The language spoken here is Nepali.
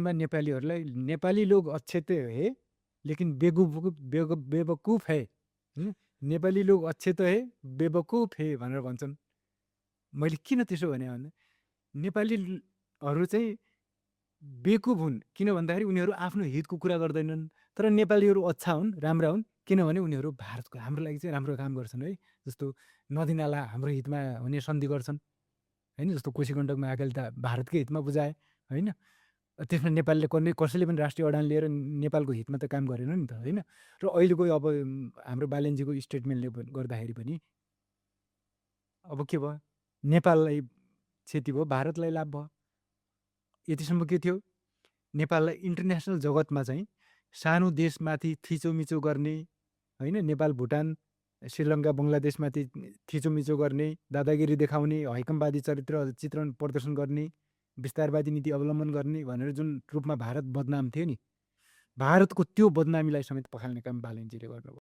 में नेपाली लोग अच्छे तो है लेकिन बेवकूफ है। नेपाली लोग अच्छे तो है बेवकूफ है भनेर भन्छन्। मैले किन त्यसो भने भन्दा नेपालीहरू चाहिँ बेकुफ हुन्, किन भन्दाखेरि उनीहरू आफ्नो हितको कुरा गर्दैनन्। तर नेपालीहरू अच्छा हुन्, राम्रा हुन्, किनभने उनीहरू भारतको हाम्रो लागि चाहिँ राम्रो काम गर्छन् है। जस्तो नदीनाला हाम्रो हितमा हुने सन्धि गर्छन् होइन। जस्तो कोशी गण्डक महाकाली त भारतकै हितमा बुझाए होइन। त्यसमा नेपालले कसैले पनि राष्ट्रिय अडान लिएर नेपालको हितमा त काम गरेन नि त होइन। र अहिलेको अब हाम्रो बालेनजीको स्टेटमेन्टले गर्दाखेरि पनि अब के भयो, नेपाललाई क्षति भयो, भारतलाई लाभ भयो। यतिसम्म के थियो, नेपाललाई इन्टरनेसनल जगतमा चाहिँ सानो देशमाथि थिचोमिचो गर्ने होइन, नेपाल भुटान श्रीलङ्का बङ्गलादेशमाथि थिचोमिचो गर्ने, दादागिरी देखाउने, हैकमवादी चित्रण प्रदर्शन गर्ने, विस्तारवादी नीति अवलम्बन गर्ने भनेर जुन रूपमा भारत बदनाम थियो नि, भारतको त्यो बदनामीलाई समेत पखाल्ने काम बालेनजीले गर्नुभयो।